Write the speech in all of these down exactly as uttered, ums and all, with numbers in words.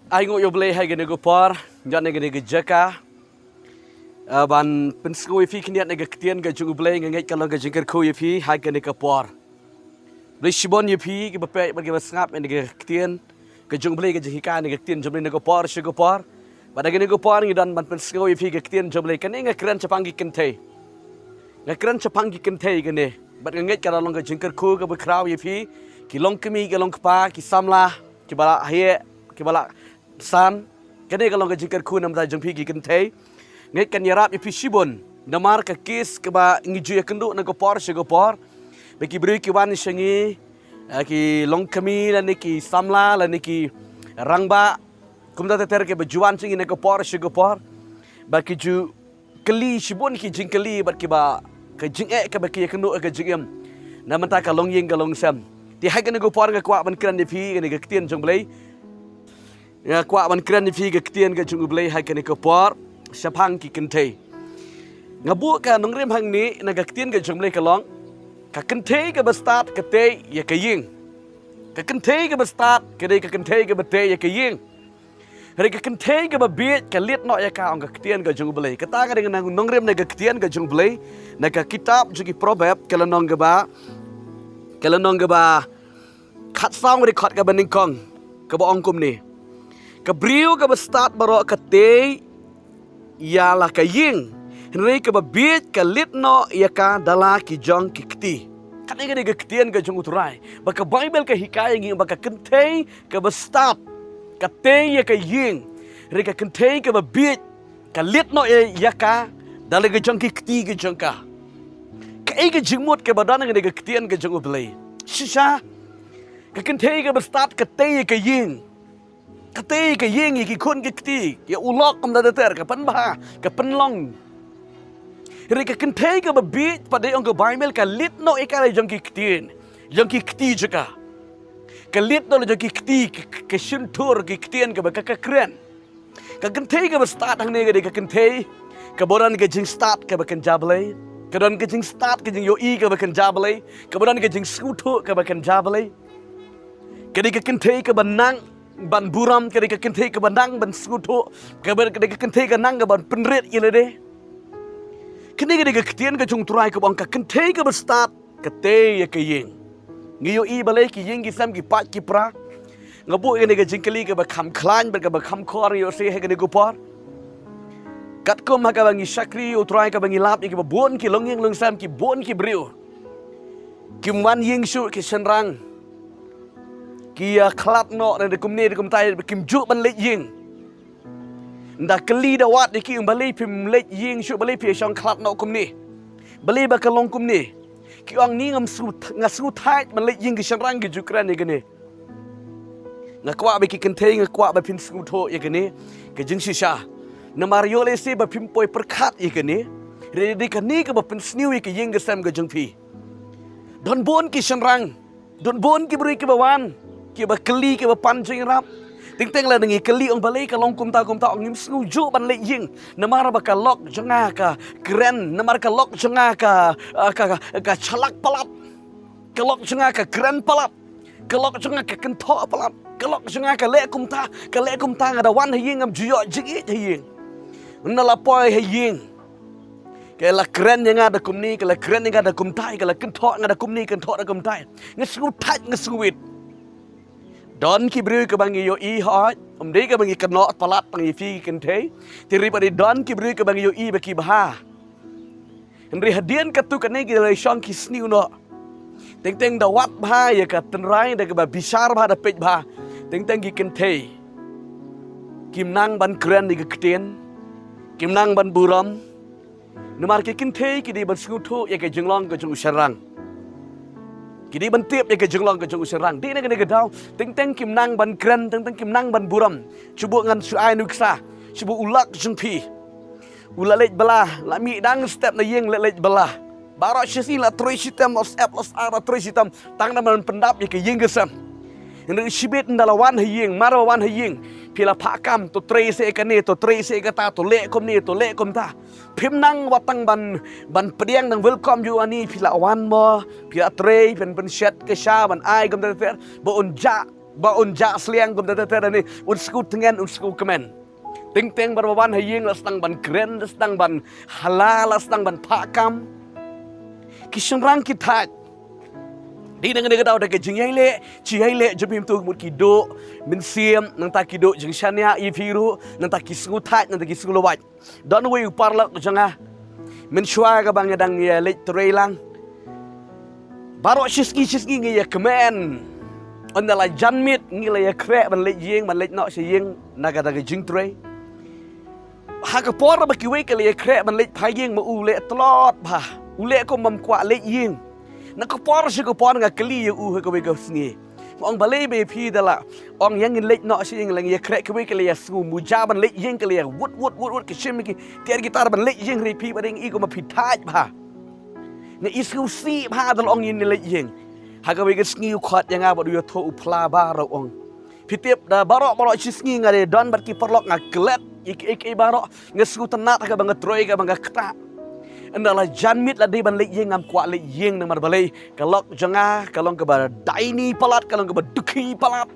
Ai nguh ïa U Blei ha kane ka por, ïa kane ka jaka. Ah, ban pynsngew ïa phi khyndiat na ka ktien ka jong U Blei, nga ngeit ka long ka jingkyrkhu ïa phi ha kane ka por. Blei shibun ïa phi kiba peit bad kiba sngap ïa ka ktien ka jong U Blei, ka jinghikai na ka ktien jong U Blei na ka por sha ka por. Bad ha kane ka por ngi don ban pynsngew ïa phi ka ktien jong U Blei, kane nga kren shaphang ki kynthei. Nga kren shaphang ki kynthei kane. Bad nga ngeit ka la long ka jingkyrkhu kaba khraw ïa phi, ki long kmie, ki long kpa, ki samla, kiba la heh, kiba la san. Kane ka long ka jingkyrkhu namar jong phi ki kynthei. Ngeit kan ïarap ïa phi shibun. Namar ka case kaba ngi ju ïakynduh na ka por sha ka por, ba ki briew ki wan sha ngi, eh, ki long kmie lane ki samla lane ki rangbah, kumta ter ter kiba ju wan sha ngi na ka por sha ka por, ba ki ju kylli shibun ki jingkylli bad kiba, ka jingeh kaba ki ïakynduh ka jingim. Na mynta ka long ïing ka long sem. Te ha kane ka por nga kwah ban kren ïa phi kane ka ktien jong U Blei. Nga kwah ban kren ïa phi ka ktien ka jong U Blei ha kane ka por shaphang ki kynthei. Nga buh ka nongrim hangne na ka ktien ka jong U Blei ka long, ka kynthei kaba stad ka tei ïa ka ïing. Ka kynthei kaba stad ka dei ka kynthei kaba tei ïa ka ïing. Hynrei ka kynthei kaba bieit ka leit noh ïa ka, ong ka ktien ka jong U Blei. Kata ka dei ka nongrim na ka ktien ka jong U Blei, na ka kitab jong ki Proverb, ka lynnong kaba, ka lynnong kaba khatsaw, dei khat kaba nyngkong, kaba ong kumne: Ka briew kaba stad baroh ka tei ïa la ka ïing, hynrei kaba bieit ka leit noh ïa ka da la ki jong ki kti. Kane ka dei ka ktien ka jong U Trai. Ba ka Baibl ka hikai ïa ngi ba ka kynthei kaba stad ka tei ïa ka ïing, hynrei ka kynthei kaba bieit ka leit noh ïa, ïa ka da la ki jong ki kti ki jong ka. Kaei ka jingmut kaba don ha kane ka ktien ka jong U Blei? Shisha, ka kynthei kaba stad ka tei ïa ka ïing. Ka tei ïa ka ïing, ïa ki khun ki kti, ïa u lok, kumta ter ter, ka pynbha, ka pynlong. Hynrei ka kynthei kaba bieit pat, dei ong ka Baibl, ka leit noh ïa ka la jong ki ktien, jong ki kti jong ka. Ka leit noh la jong ki kti, ka, ka, ka shyntur, ki ktien kaba ka, ka kren. Ka kynthei kaba stad hangne ka dei ka kynthei kaba don ka jingstad kaba kynja Blei, ka don ka jingstad, ka jingïohi kaba kynja Blei, kaba don ka jingsngewthuh kaba kynja Blei. Ka dei ka kynthei kaba nang ban burom, ka dei ka kynthei kaba nang ban sngewthuh, kaba, ka dei ka kynthei ka nang ka ban pynrit ïa lade. Kane ka dei ka ktien ka jong U Trai kaba ong ka kynthei kaba stad ka tei ïa ka ïing. Ngi ïohi balei ki ïing ki sem ki pait ki pra? Nga buh ïa kane ka jingkylli kaba kham khlaiñ bad kaba kham khor, ïoh seh ha kane ka por. Katkum ha kaba ngi shakri ïa U Trai, kaba ngi lap ïa kiba bun ki longïing longsem, ki bun ki briew kim wan ïing shuh, ki shynrang ki ïa khlad noh, ne da kumne da kumtai, kim ju ban leit ïing. Nda kylli da wad ïa ki, balei phim leit ïing shuh, balei phi ïa shong khlad noh kumne, balei ba ka long kumne? Ki ong, ni ngam sngewth-, nga sngewthait ban leit ïing, ki shynrang ki ju kren ïa kane. Nga kwah ba ki kynthei, nga kwah ba phin sngewthuh ïa kane ka jingshisha. Namar ïoh lehse ba phim poi pyrkhat ïa kane, hynrei dei kane kaba pynsniew ïa ka ïing ka sem ka jong phi. Don bun ki shynrang, don bun ki briew kiba wan, kiba kylli, kiba pan jingïarap. Teng teng lada ngi kylli, ong, balei ka long kumta kumta, ong, ngim sngew ju ban leit ïing. Namar ba ka lok jong nga ka kren, namar ka lok jong nga ka, ah, ka, ka, ka shlak palat. Ka lok jong nga ka kren palat. Ka lok jong nga ka kynthoh palat. Ka lok jong nga ka leh kumta, ka leh kumta, nga da wan ha ïing ngam ju ïoh jingïeit ha ïing. Nga la poi ha ïing, ka la kren ïa nga da kumne, ka la kren ïa nga da kumtai, ka la kynthoh ïa nga da kumne, kynthoh da kumtai. Nga sngewthait, nga sngewit. Don ki briew kiba ngi ïohi hooid, ym dei kiba ngi kynnoh palat tang ïa phi ki kynthei. Te hynrei pat dei don ki briew kiba ngi ïohi ba ki bha. Hynrei hadien katto katne ki la shong ki sniew noh. Teng teng da wad bha ïa ka tynrai, da kaba bishar bha, da peit bha. Teng teng ki kynthei kim nang ban kren ïa ka ktien, kim nang ban burom. Namar ki kynthei ki dei ban sngewthuh ïa ka jinglong ka jong u shynrang. Ki dei ban tip ïa ka jinglong ka jong u shynrang. Dei na kane ka daw, teng teng kim nang ban kren, teng teng kim nang ban burom. Shu buh ngan shu ai nuksa, shu buh u lok jong phi. U la leit bylla, la mih dang step na ïing, la leit bylla. Baroh shi sngi la trei shitom, la sep, la sar, la trei shitom. Tang namar ban pyndap ïa ka ïing ka sem. Hynrei shibit ynda la wan ha ïing, mar ba wan ha ïing, phi la phah kam, to trei seh ïa kane, to trei seh ïa kata, to leh kumne, to leh kumta. Phim nang wat tang ban, ban pdiang, nang welcome ïa u ani, phi la wan mo, phi la trei, phin pynshet ka sha, ban ai kumta ter ter, ba un jah. ba un jah sliang kum da da da ni, un sku tngen, un sku kmen. Teng teng bar ba wan ha ïing la sdang ban kren, la sdang ban hala, la sdang ban phah kam. Ki shynrang ki thait. Dei na kane ka daw da ka jingïaileh, jingïaileh jong phi mynta mut ki duh mynsiem, nangta ki duh jingshaniah ïa phi ruh, nangta ki sngew thait, nangta ki sngew lwait. Don uwei u paralok jong nga. Mynshuwa kaba nga dang ïa leit trei lang, baroh shisngi shisngi nga ïa kmen. Ynda la jan miet ngi la ïa khreh ban leit ïing, ban leit noh sha ïing na ka da ka jingtrei. Ha ka por ba kiwei ki la ïa khreh ban leit phai ïing ma u leh tlot bha. U leh kum bym kwah leit ïing. Na ka por sha ka por nga kylli ïa u ha kawei ka sngi. Nga ong balei ba ïa phi da la ong ïa ngin leit noh sha ïing, la ngi ïa khreh, kiwei ki la ïa sngew muja ban leit ïing, ki la ïa wut wut wut wut ki shim ki tiar ki tar ban leit ïing, hynrei phi ba dang i kum ba phi thait bha. Nga i sngewsih bha da la ong ïa ngin leit ïing. Ha kawei ka sngi u khot ïa nga bad u ïathuh u phla ba u ong, phi tip da baroh baroh shisngi nga dei don bad ki paralok, nga klet ïa kiei kiei baroh, nga sngewtynnat ha kaba nga trei, kaba nga ktah. Ynda la jan miet la dei ban leit ïing ngam kwah leit ïing, namar balei? Ka lok jong nga ka long kaba daini palat, ka long kaba dukhi palat.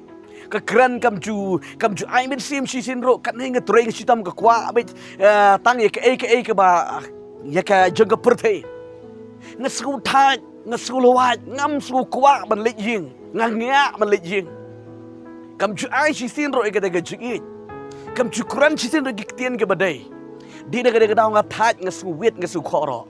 Ka kren kam ju, kam ju ai mynsiem shisien ruh. Katne nga trei nga shitom, ka kwah beit, eh, tang ïa kaei kaei kaba, ah, ïa ka jong ka pyrthei. Nga sngewthait, nga sngewlwait, ngam sngewkwah ban leit ïing, nga ngiah ban leit ïing. Kam ju ai shisien ruh ïa kata ka jingïeit. Kam ju kren shisien ruh ki ktien kiba dei. Dei na kane ka daw nga thait, nga sngewwit, nga sngewkhohroh.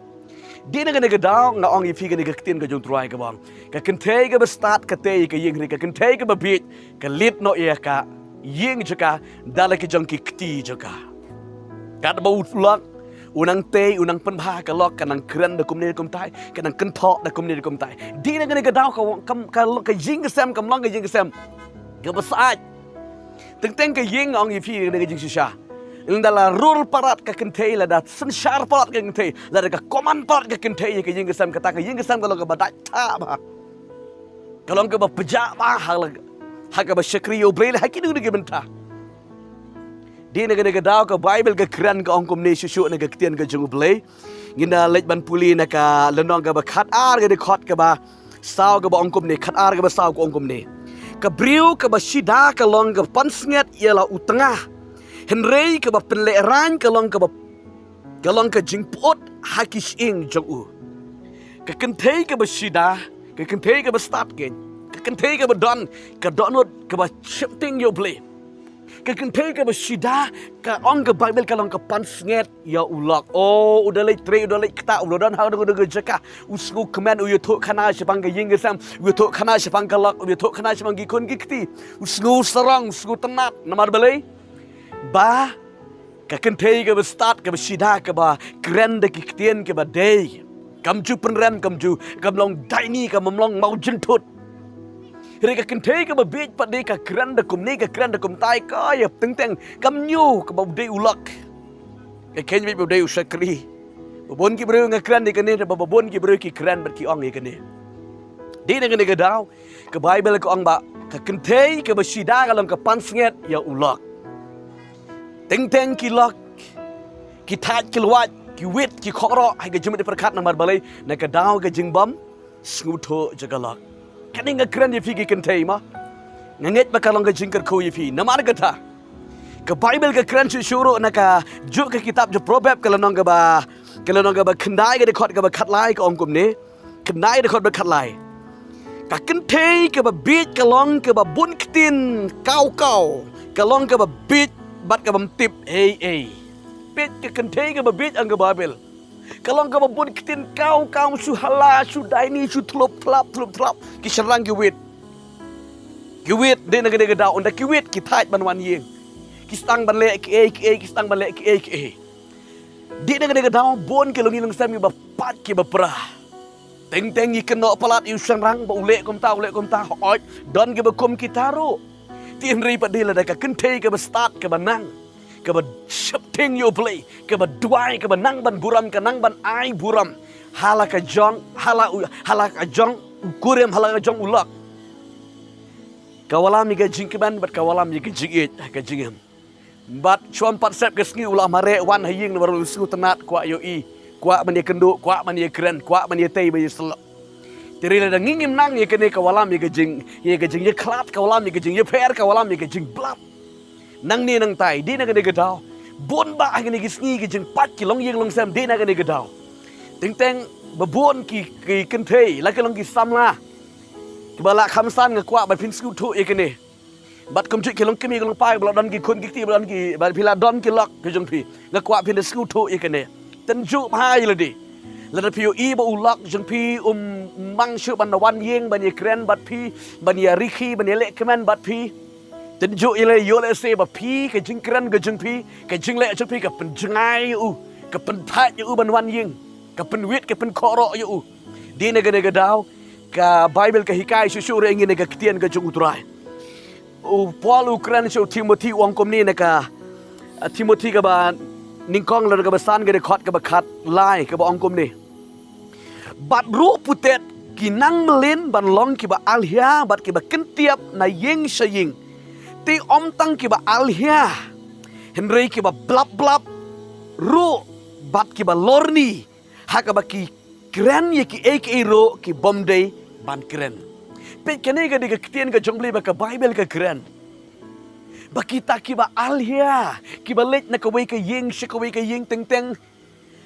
Dei na kane ka daw nga ong ïa phi kane ka ktien ka jong U Trai kaba ong, ka kynthei kaba stad ka tei ïa ka ïing, hynrei ka kynthei kaba bieit ka leit noh ïa ka ïing jong ka da la ki jong ki kti jong ka. Katba u lok u nang tei, u nang pynbha, ka lok ka nang kren da kumne da kumtai, ka nang kynthoh da kumne da kumtai. Dei na kane ka daw ka, ka, ka, ka ïing ka sem kam long ka ïing ka sem kaba sah. Teng teng ka ïing, nga ong ïa phi kane ka jingshisha. Ynda la rul palat ka kynthei, lada synshar palat ka kynthei, lada ka command palat ka kynthei ïa ka ïing ka sem, kata ka ïing ka sem ka long kaba dait thah bha. Ka long kaba pjah bha ha la, ha kaba shakri ïa U Blei ha kino kino ki bynta. Dei na kane ka daw ka Baibl ka kren, ka ong kumne shuh shuh na ka ktien ka jong U Blei. Ngin da leit ban pule na ka lynnong kaba khatar, ka dkhot kaba saw kaba ong kumne, khatar kaba saw ka ong kumne. Ka briew kaba shida ka long kaba pansngiat ïa la u tnga, hynrei kaba pynlehraiñ ka long kaba, ka long ka jingpyut ha ki shyieng jong u. Ka kynthei kaba shida, ka kynthei kaba stad keiñ, ka kynthei kaba don ka dohnud kaba sheptieng ïa U Blei. Ka kynthei kaba shida, ka ong ka Baibl ka long ka pansngiat ïa u lok. O, u da leit trei, u da leit ktah, u da don ha kano kano ka jaka, u sngewkmen, u ïathuh khana shaphang ka ïing ka sem, u ïathuh khana shaphang ka lok, u ïathuh khana shaphang ki khun ki kti. U sngewsarong, u sngewtynnat. Namar balei? Ba ka kynthei kaba stad, kaba shida, kaba kren da ki ktien kiba dei. Kam ju pynrem, kam ju, kam long daini, kam long mawjynthut. Hynrei ka kynthei kaba bieit pat dei ka kren da kumne, ka kren da kumtai, ka ïa teng teng, kam ñiew kaba u dei u lok. Ka kheiñ beit ba u dei u shakri. Ba bun ki briew nga kren ïa kane, ba, ba bun ki briew ki kren bad ki ong ïa kane. Dei na kane ka daw ka Baibl ka ong ba ka kynthei kaba shida ka long ka pansngiat ïa u lok. Teng teng ki lok, ki thait, ki lwait, ki wit, ki khohroh ha ka jingmut jingpyrkhat, namar balei? Na ka daw ka jingbym sngewthuh jong ka lok. Kane nga kren ïa phi ki kynthei mo. Nga ngeit ba ka long ka jingkyrkhu ïa phi. Namar kata ka Baibl ka kren shuh shuh ruh na kajuh ka kitab jong Proverb, ka lynnong kaba, ka lynnong kaba khyndai, ka dkhot kaba khatlai, ka ong kumne. Khyndai, dkhot ba khatlai. Ka kynthei kaba bieit ka long kaba bun ktien kaw kaw, ka long kaba bieit bad kabym tip ei ei. Bieit, ka kynthei kaba bieit, ong ka Baibl, ka long kaba bun ktien kaw kaw, shu hala, shu daini, shu thlup thlap, thlup thlap. Ki shynrang ki wit. Ki wit, dei na kane ka daw, ynda ki wit ki thait ban wan ïing. Ki sdang ban leh kiei kiei, ki sdang ban leh kiei kiei. Dei na kane ka daw bun ki longïing longsem kiba pat kiba pra. Teng teng ngi kynnoh palat ïa u shynrang ba u leh kumta, u leh kumta, hooid, don kiba kum kita ruh. Te hynrei pat dei lada ka kynthei kaba stad, kaba nang, kaba sheptieng ïa U Blei, kaba duwai, kaba nang ban burom, ka nang ban ai burom ha la ka jong, ha la u, ha la ka jong u kurim, ha la ka jong u lok. Ka wallam ïa ka jingkmen bad ka wallam ïa ka jingïeit ha ka jingim. Bad shuwa ym pat sep ka sngi u la mareh wan ha ïing namar u sngewtynnat, kwah ïohi, kwah ban ïakynduh, kwah ban ïakren, kwah ban ïatei, ban ïasyllok. Te hynrei lada ngi ngim nang ïa kane ka wallam ïa ka jing, ïa ka jingïakhlad ka wallam, ïa ka jingïapher ka wallam, ïa ka jingblad. Nangne nangtai, dei na kane ka daw, bun bah ha kine ki sngi ki jingpait ki longïing longsem, dei na kane ka daw. Teng teng ba bun ki, ki kynthei, la ki long ki samla, kiba la kham san, nga kwah ba phin sngewthuh ïa kane. Bad kumjuh ki longkmie ki longpa ba la don ki khun ki kti, ba don ki, ba phi la don ki lok ki jong phi, nga kwah phin da sngewthuh ïa kane. Tynjuh bha ïa lade. Lada phi ïohi ba u lok jong phi um mang shuh ban wan ïing, ban ïakren bad phi, ban ïarikhi, ban ïalehkmen bad phi, tynjuh ïa lade, ïoh lehse ba phi, ka jingkren ka jong phi, ka jingleh jong phi ka pynjngai ïa u, ka pynthait ïa u ban wan ïing, ka pynwit, ka pynkhohroh ïa u. Dei na kane ka daw ka Baibl ka hikai shuh shuh ruh ïa ngi na ka ktien ka jong U Trai. U Paul u kren sha u Timothi, u ong kumne na ka, ah, Timothi kaba nyngkong, lynnong kaba san, ka dkhot kaba khatlai, kaba ong kumne: Bad ruh putet ki nang mlien ban long kiba alhia bad kiba kyntip na ïing sha ïing, te ym tang kiba alhia, hynrei kiba blap blap ruh bad kiba lorni, ha kaba ki kren ïa kiei kiei ruh ki bym dei ban kren. Peit, kane ka dei ka ktien ka jong U Blei ba ka Baibl ka kren. Ba kita kiba alhia, kiba leit na kawei ka ïing sha kawei ka ïing, teng teng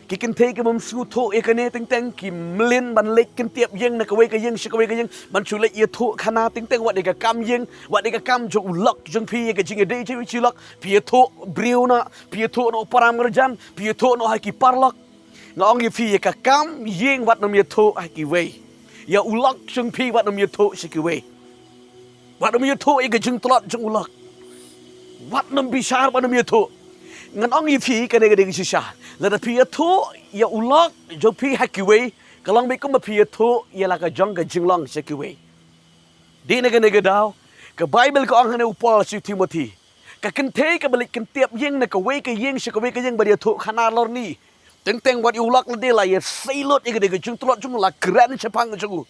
ki kynthei ki bym sngewthuh ïa kane, teng teng ki mlien ban leit kyntip ïing na kawei ka ïing sha kawei ka ïing, ban shu leit ïathuh khana, teng teng wat ïa ka kam ïing, wat ïa ka kam jong u lok jong phi, ïa ka jingïadei jong u lok, phi ïathuh briew noh, phi ïathuh noh para marjan, phi ïathuh noh ha ki paralok. Nga ong ïa phi, ïa ka kam ïing wat nym ïathuh ha kiwei. Ïa u lok jong phi wat nym ïathuh sha kiwei. Wat nym ïathuh ïa ka jingtlot jong u lok. Wat nym bishar, wat nym ïathuh. Ngan ong ïa phi kane ka dei ka shisha. Lada phi ïathuh ïa u lok jong phi ha kiwei, ka long beit kumba phi ïathuh ïa la ka jong ka jinglong sha kiwei. Dei na kane ka daw ka Baibl ka ong hangne u Paul sha u Timothi, ka kynthei kaba leit kyntip ïing na kawei ka ïing sha kawei ka ïing ban ïathuh khana lorni, teng teng wat ïa u lok lade la ïasei lut ïa kane ka jingtlot jong u, la kren shaphang jong u.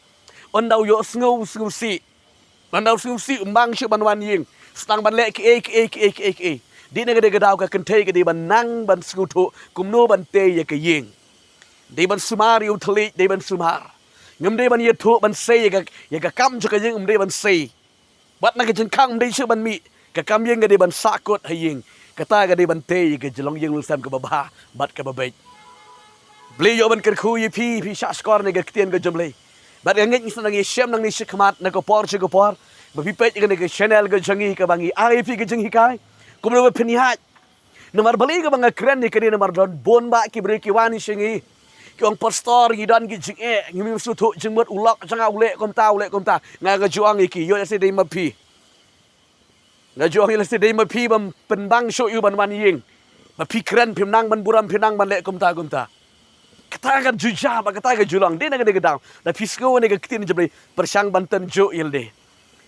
Ynda u ïohsngew, u sngewsih. Ynda u sngewsih, um bang shuh ban wan ïing. Sdang ban leh kiei kiei kiei kiei kiei. Dei na kane ka daw ka kynthei ka dei ban nang ban sngewthuh kumno ban tei ïa ka ïing. Dei ban sumar ïa u thylliej, dei ban sumar. Ngim dei ban ïathuh ban sei ïa ka, ïa ka kam jong ka ïing, um dei ban sei. Bad na ka jingkhang um dei shuh ban mih. Ka kam ïing ka dei ban sahkut ha ïing. Kata ka dei ban tei ïa ka jinglong ïing longsem kaba bha bad kaba beit. Blei ïoh ban kyrkhu ïa phi, phi shah shkor na ka ktien ka jong U Blei. Bad nga ngeit ngi sa nang ïashem nangne shakhmat, na ka por sha ka por, ba phi peit ïa kane ka channel ka jong ngi kaba ngi ai ïa phi ka jinghikai. Kumno ba phin ïaid. Namar balei kaba nga kren ïa kane, namar don bun bah ki briew ki wan sha ngi, ki ong, Pastor, ngi don ki jingeh, ngim sngewthuh jingmut, u lok jong nga u leh kumta, u leh kumta. Nga, nga ju ong ïa ki, ïoh lehse dei ma phi. Nga ju ong ïa lehse dei ma phi bym pynbang shuh ïa u ban wan ïing. Ba phi kren, phim nang ban burom, phim nang ban leh kumta kumta. Kata ka ju jia bad kata ka ju long. Dei na kane ka daw, lada phi sngew ïa kane ka ktien jong U Blei, pyrshang ban tynjuh ïa lade.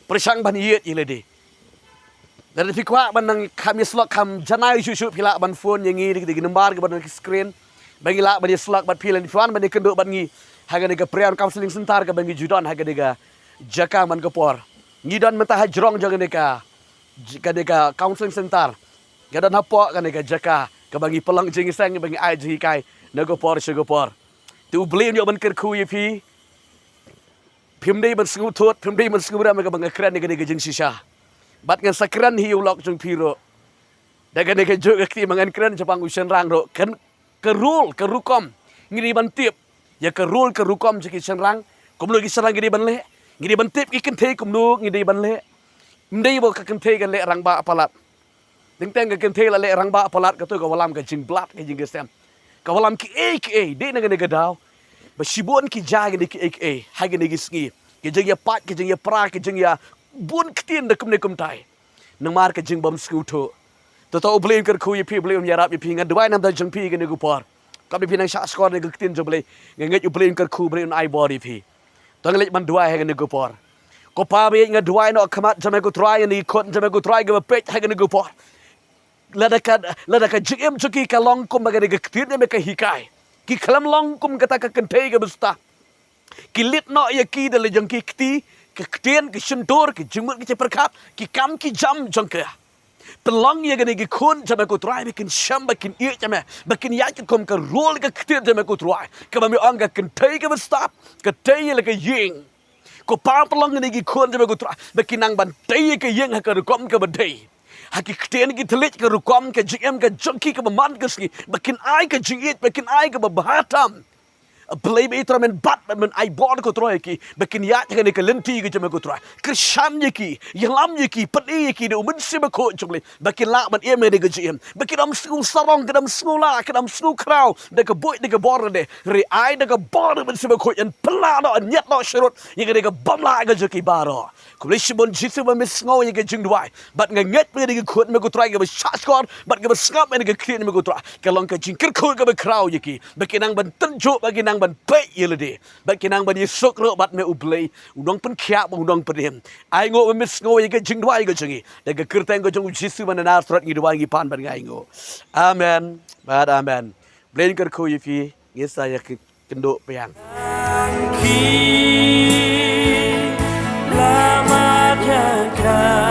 Pyrshang ban ïeit ïa lade. Lada phi kwah ban nang kham ïasyllok, kham janai shuh shuh, phi lah ban phone ïa ngi, ïa ki number kiba don ha ki screen, ba ngi lah ban ïasyllok bad phi, lane phi wan ban ïakynduh bad ngi ha kane ka Prayer and Counselling Center kaba ngi ju don ha kane ka jaka man ka por. Ngi don mynta ha jrong jong kane ka, kane ka Counselling Center. Ka don hapoh kane ka jaka kaba ngi pynlong jingïaseng, ba ngi ai jinghikai na ka por sha ka por. Te U Blei un ïoh ban kyrkhu ïa phi. Phim dei ban sngewthuh, phim dei ban sngewrem ïa kaba nga kren ïa kane ka jingshisha. Bad ngan sa kren hi ïa u lok jong phi ruh. Da kane kajuh ka kti ba ngan kren shaphang u shynrang ruh, kan, ka rule, ka rukom, ngi dei ban tip ïa ka rule, ka rukom jong ki shynrang. Kumno ki shynrang ki dei ban leh, ngi dei ban tip ki kynthei kumno ngi dei ban leh. Ym dei ba ka kynthei kan leh rangbah palat. Teng teng ka kynthei la leh rangbah palat, kato ka wallam ka jingblad, ka jingkesem. Ka wallam kiei kiei. Dei na kane ka daw ba shibun ki jia kine kiei kiei ha kine ki sngi. Ki jingïapait, ki jingïapra, ki jingïa bun ktien da kumne kumtai. Namar ka jingbym sngewthuh. To to U Blei un kyrkhu ïa phi, U Blei un ïarap ïa phi. Nga duwai na ka bynta jong phi kane ka por. Katba phi nang shah shkor na ka ktien jong U Blei, nga ngeit U Blei un kyrkhu, U Blei un ai bor ïa phi. To ngin leit ban duwai ha kane ka por. Ko Pa ba ïeit, nga duwai noh ha khmat jong me ko Trai, ïa kine ki khun jong me ko Trai kiba peit ha kane ka por. Lada ka, lada ka jingim jong ki ka long kumba kane ka ktien jong me ka hikai, ki khlem long kum kata ka kynthei kaba sdang. Ki leit noh ïa ki da la jong ki kti, ki ktien, ki shyntur, ki jingmut, ki jingpyrkhat, ki kam ki jam jong ki. Pynlong ïa kine ki khun jong me ko Trai ba kin shem, ba kin ïeit ïa me, ba kin ïaid katkum ka rule ka ktien jong me ko Trai. Kaba me ong ka kynthei kaba stad ka tei ïa la ka ïing. Ko Pa, pynlong kine ki khun jong me ko Trai ba kin nang ban tei ïa ka ïing ha ka rukom kaba dei, ha ki ktien ki thylliej, ka rukom ka jingim ka jong ki kaba man ka sngi, ba kin ai ka jingïeit, ba kin ai kaba bha tam. Blei ba i Trai men bat, ba men ai bor ko Trai ïa ki ba kin ïaid ha kane ka lynti ka jong me ko Trai. Kyrshan ïa ki, ïalam ïa ki, pyni ïa ki da u Mynsiem Bakhuid jong lei, ba kin lah ban im ha kane ka jingim, ba kin ym sngew sarong, kin ym sngew lah, kin ym sngew khraw da ka buit da ka bor lade. Hynrei ai da ka bor u Mynsiem Bakhuid yn pynlah noh, yn ñiad noh sharud ïa kane ka bym lah ka jong ki baroh. Khublei shibun Jisu ba me sngew ïa ka jingduwai. Bad nga ngeit ba ïa ki khun me ko Trai kiba shahshkor bad kiba sngap ïa ka ktien me ko Trai, ka long ka jingkyrkhu kaba khraw ïa ki, ba ki nang ban tynjuh, ba ki nang ban peit ïa lade, ba ki nang ban ïasuk ruh bad me U Blei, U Nongpynkhiah bad U Nongpynim. Ai nguh ba me sngew ïa ka jingduwai ka jong ngi, da ka kyrteng ka jong U Jisu ba na Nasareth ngi duwai, ngi pan bad ngi ai nguh. Amen bad amen. Blei un kyrkhu ïa phi. Ngin sa ïakynduh biang. Ki la mat ïa ka